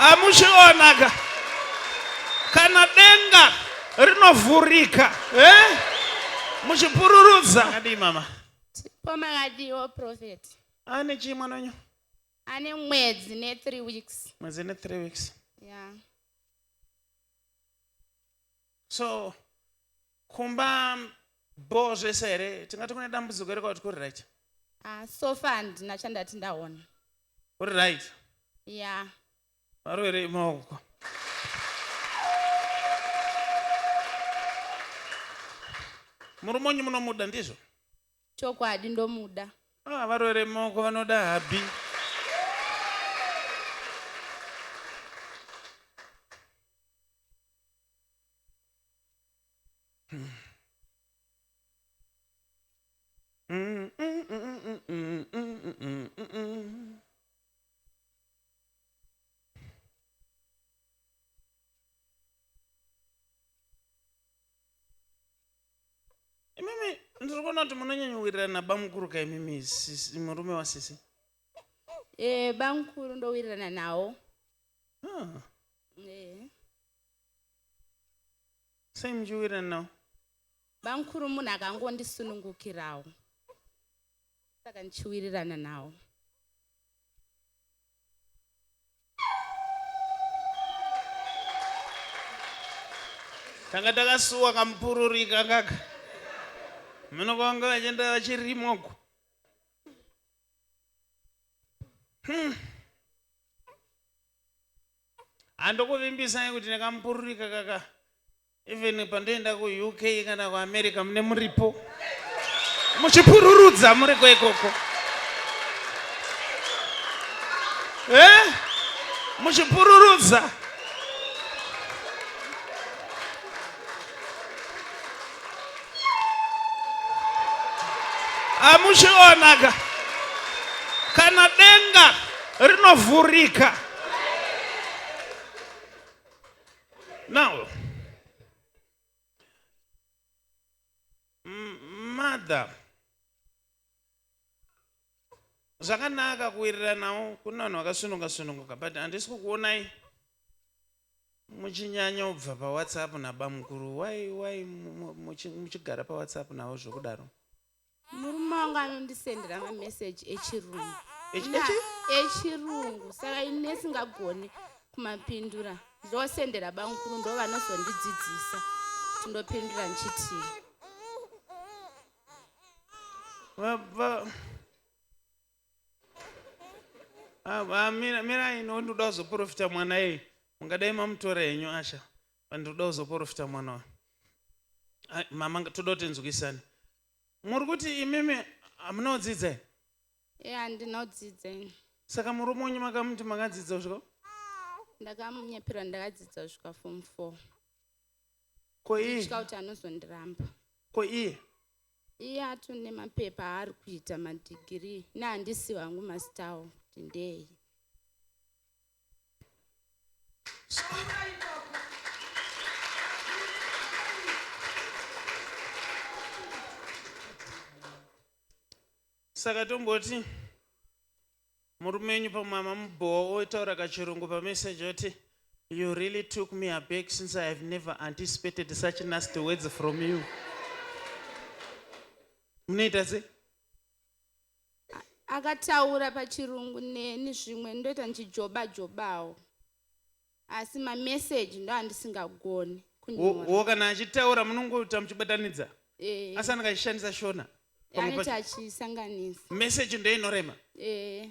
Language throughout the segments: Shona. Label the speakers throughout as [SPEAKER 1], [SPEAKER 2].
[SPEAKER 1] Hamuchionaka kana denga rinovhurika eh? Muchipururudza. Makadii mama?
[SPEAKER 2] Tipo makadiwo prophet.
[SPEAKER 1] Ane chii mwana wenyu?
[SPEAKER 2] Ane mwedzi ne 3 weeks.
[SPEAKER 1] Mwedzi ne 3 weeks.
[SPEAKER 2] Yeah.
[SPEAKER 1] So kumba bho zvese here? Tingati kune dambudziko here kwakuti kuri right?
[SPEAKER 2] Ah, so far handina chandati ndaona.
[SPEAKER 1] Uri right?
[SPEAKER 2] Yeah.
[SPEAKER 1] Varoverei maoko. Murume wenyu munomuda ndizvo?
[SPEAKER 2] Chokwadi ndomuda.
[SPEAKER 1] Ah, varoverei maoko vanoda hubby. Imimi ndiri kuona kuti munonyanya kuwirirana nabamukuru ka imimi sisi murume wasisi.
[SPEAKER 2] Eh, bamukuru ndowirirana nawo.
[SPEAKER 1] Ah.
[SPEAKER 2] Eh.
[SPEAKER 1] Sei muchiwirirana nawo?
[SPEAKER 2] Bamukuru munhu akangondisunungukirawo. Saka ndichiwirirana nawo.
[SPEAKER 1] Tanga takasuwa kamupururika kaka. Mino kwanga vachienda vachirima uko. Handokuvimbisai kuti nekamupururika kaka even pandoenda kuUK kana kuAmerica mune muripo muchipururudza muriko ikoko eh? Muchipururudza. Hamuchionaka kana denga rinovhurika. Now, mother, zvakanaka kuwiriranawo kune vanhu vakasununga sununguka, but handisi kukuonai muchinyanya kubva paWhatsApp nabamukuru. Why muchigara paWhatsApp navo zvokudaro?
[SPEAKER 2] Murume wangu anondisendera mameseji echirungu.
[SPEAKER 1] Echi?
[SPEAKER 2] Echirungu, saka ini nesingagoni kumapindura ndosendera bamukuru, ndo vanozondidzidzisa kuti ndopindura ndichitii.
[SPEAKER 1] Mirai, ndoda kuzoprofita mwana iyi. Mungadai mamutora henyu asha, ndoda kuzoprofita mwana uyu. Mama, toda kuti nzwisane. Muri kuti imimi hamuna kudzidza here?
[SPEAKER 2] E, handina kudzidza ini.
[SPEAKER 1] Saka murume wenyu makamuti makadzidza kusvika?
[SPEAKER 2] Ndakamunyepera, ndakadzidza kusvika form 4.
[SPEAKER 1] Ko iye?
[SPEAKER 2] Nditya kuti anozondiramba.
[SPEAKER 1] Ko iye?
[SPEAKER 2] Iye atone mapepa aari kuita madhigirii, nehandisi vangu mazita awo kuti ndei.
[SPEAKER 1] Saka tomboti murume wenyu pamwe mamubhowa otaura kachirungu pameseji oti, "You really took me aback since I have never anticipated such nasty words from you," munoita sei?
[SPEAKER 2] Akataura pachirungu neni zvimwe ndoita ndichijoba jobawo, asi mameseji ndo andisingagoni kunyora.
[SPEAKER 1] Wo kana achitaura munongoita muchibatanidza?
[SPEAKER 2] Eh.
[SPEAKER 1] Asi anenge achishandisa Shona pamwe
[SPEAKER 2] Anoti achisanganisa.
[SPEAKER 1] Meseji ndoinorema.
[SPEAKER 2] Eh.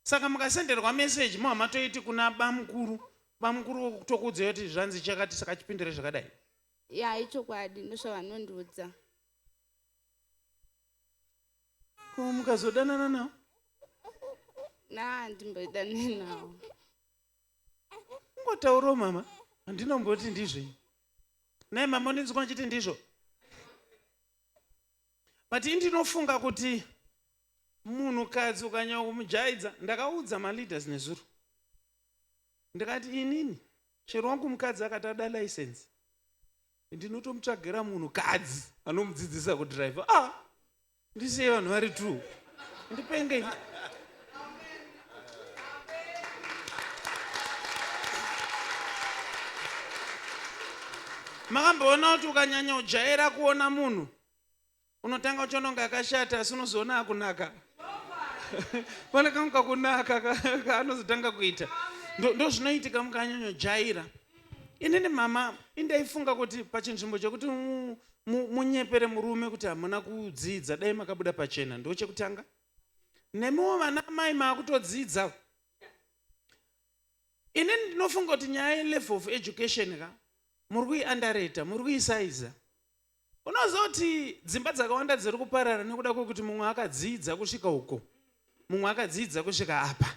[SPEAKER 1] Saka mukasenderwa meseji muhamatoiti kuna bamukuru, bamukuru tokuudzai kuti zvanzi chakati, saka chipindure zvakadai.
[SPEAKER 2] Ya, ichokwadi, ndozvavanondiudza.
[SPEAKER 1] Ko mukazodanana nawo?
[SPEAKER 2] Na ndimbodanane nawo.
[SPEAKER 1] Ungotaurawo mama, handinomboti ndizvo. Naye mama undinzwa achiti ndizvo, but indinofunga kuti munhukadzi ukanyanya kumujaidza. Ndakaudza maleaders nezuro, ndikati inini chero wangu mukadzi akati ada license, ndinotomutsvagira munhukadzi anomudzidzisa kudhiraivha. Ah, ndisiye vanhu vari two, ndipenge. Makamboona kuti ukanyanya kujaira kuona munhu unotanga uchiona kunge akashata asi unozoona akunaka. Pane kamwe kakunaka kaanozotanga kuita. Ndozvinoitika mukanyanyojaira. Inini mama indaifunga kuti pachinzvimbo chekuti munyepere murume kuti hamuna kudzidza dai makabuda pachena ndochekutanga. Nemiwo vana amai maakutodzidza. Inini ndinofunga kuti nyaya yelevel of education ka muri kuiandareta, muri kuisaiza. Unoziva kuti dzimba dzakawanda dziri kuparara nekuda kwekuti mumwe akadzidza kusvika uko, mumwe akadzidza kusvika apa.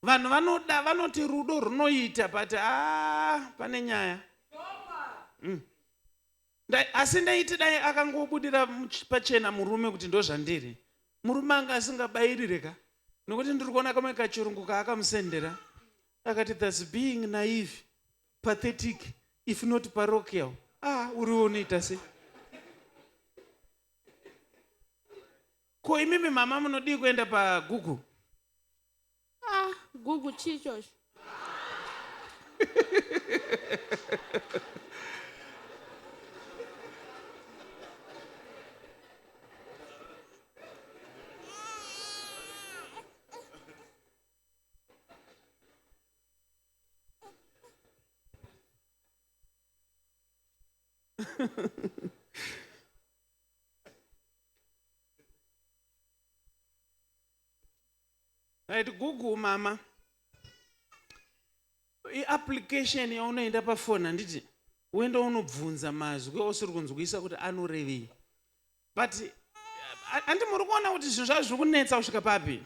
[SPEAKER 1] Vanhu vanoda vanoti rudo runoita but ah, pane nyaya. Asi ndaiti dai akangobudira pachena murume kuti ndozvandiri. Murume anga asingabairire ka nokuti ndiri kuona kamwe kachirungu kaakamusendera akati that's being naive pathetic if not parochial. Ah, uriwo unoita sei? Ko imimi mama munodii kuenda paGoogle?
[SPEAKER 2] Ah, Google chii ichocho?
[SPEAKER 1] Right, Google mama. I-application yaunoenda pafoni handiti uenda unobvunza mazwi ausiri kunzwisa kuti anorevei. But handi muri kuona kuti zvinhu zvazvo zviri kunetsa kusvika papi?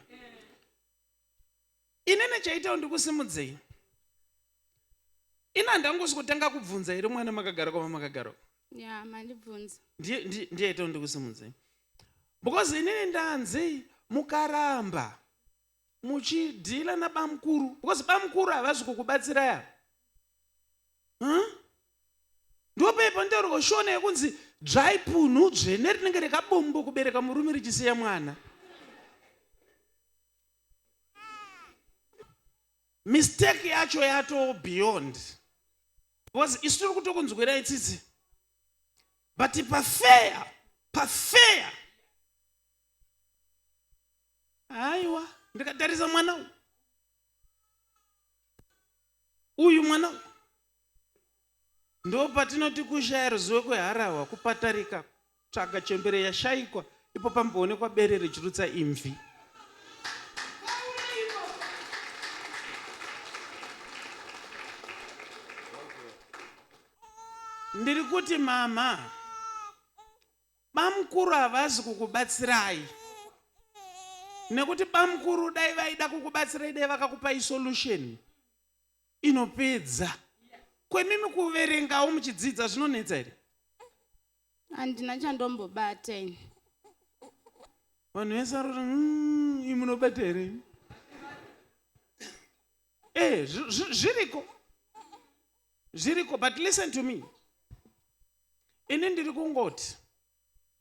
[SPEAKER 1] Inini chaita ndikusimudzei. Ini handangosi kutanga kubvunza here mwana makagara kwama makagara.
[SPEAKER 2] Ya, mandibvunza.
[SPEAKER 1] Ndiye ndiye ndiye ndikusimudzei. Because inini ndanzi mukaramba muchidhila nabamukuru because bamukuru havazi kukubatsirai ava. Huh? Ndopepa ndotaurwa shona yekunzi dzvai punhu dzvene rinenge rekabombo kubereka murume richisiya mwana. Mistake yacho yatoo beyond because isu tiri kutokunzwirai tsitsi but pafair pafair haiwa ndikatarisa mwana uyu uyu mwana uyu Ndopatinoti kushaya ruzivo kweharahwa kupatarika tsvaga chembere yashaikwa ipo pamboonekwa bere richirutsa imvi. Ndiri kuti mama, bamukuru havazi kukubatsirai nekuti bamukuru dai vaida kukubatsirai dai vakakupai solution. inopedza kwemimi kuverengawo muchidzidza zvinonetsa here
[SPEAKER 2] handina chandombobata ini
[SPEAKER 1] vanhu vese vari kuti mm, imi munobata here imi eh zviriko zviriko but listen to me ini ndiri kungoti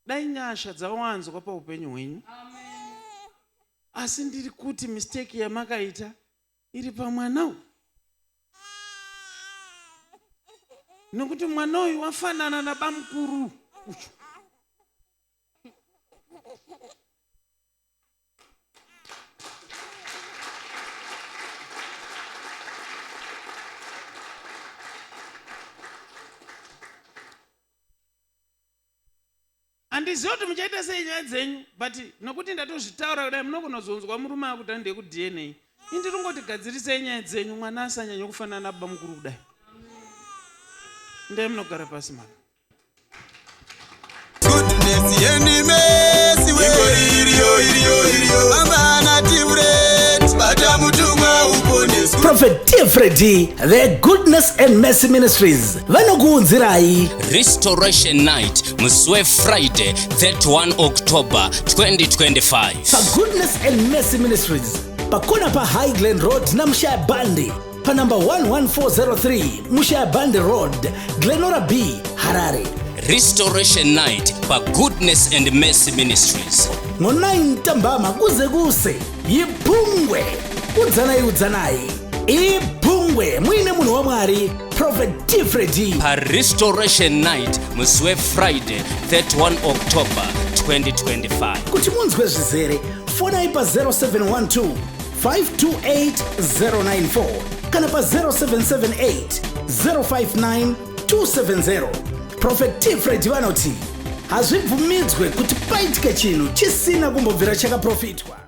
[SPEAKER 1] dai nyasha dzawanzwa paupenyu hwenyu asi ndiri kuti mistake yamakaita iri pamwana uyu nekuti mwana uyu wafanana nabamukuru uchu Handizivi kuti muchaita sei nyaya dzenyu but nokuti ndatozvitaura kudai munogona kuzonzwa murume akuti handei kuDNA. Ini ndiri kungoti gadzirisai nyaya dzenyu mwana asanyanye kufanana nababa mukuru kudai. Ndai munogara pasi mama.
[SPEAKER 3] Goodness and mercy we. Iriyo iriyo iriyo. Baba na Tivret. Bata mutumwa uponeswe.
[SPEAKER 4] Prophet T. Freddy, the Goodness and Mercy Ministries vanokuunzirai
[SPEAKER 5] Restoration Night musi weFriday 31 October 2025.
[SPEAKER 4] paGoodness and Mercy Ministries pakona paHigh Glen Road naMushaya Bandi panumber 11403 Mushaya Bandi Road, Glenora B, Harare.
[SPEAKER 5] Restoration Night paGoodness and Mercy Ministries.
[SPEAKER 4] Ngo-9 ntambama kuze kuse yiphungwe udzanai udzanai iphungwe. Hurungwe muine munhu waMwari Prophet T Freddy
[SPEAKER 5] paRestoration Night musi weFriday 31 October 2025.
[SPEAKER 4] Kuti munzwe zvizere, fonai pa 0712 528 094 kana pa 0778 059 270. Prophet T Freddy vanoti hazvibvumidzwe kuti paitike chinhu chisina kumbobvira chakaprofitwa.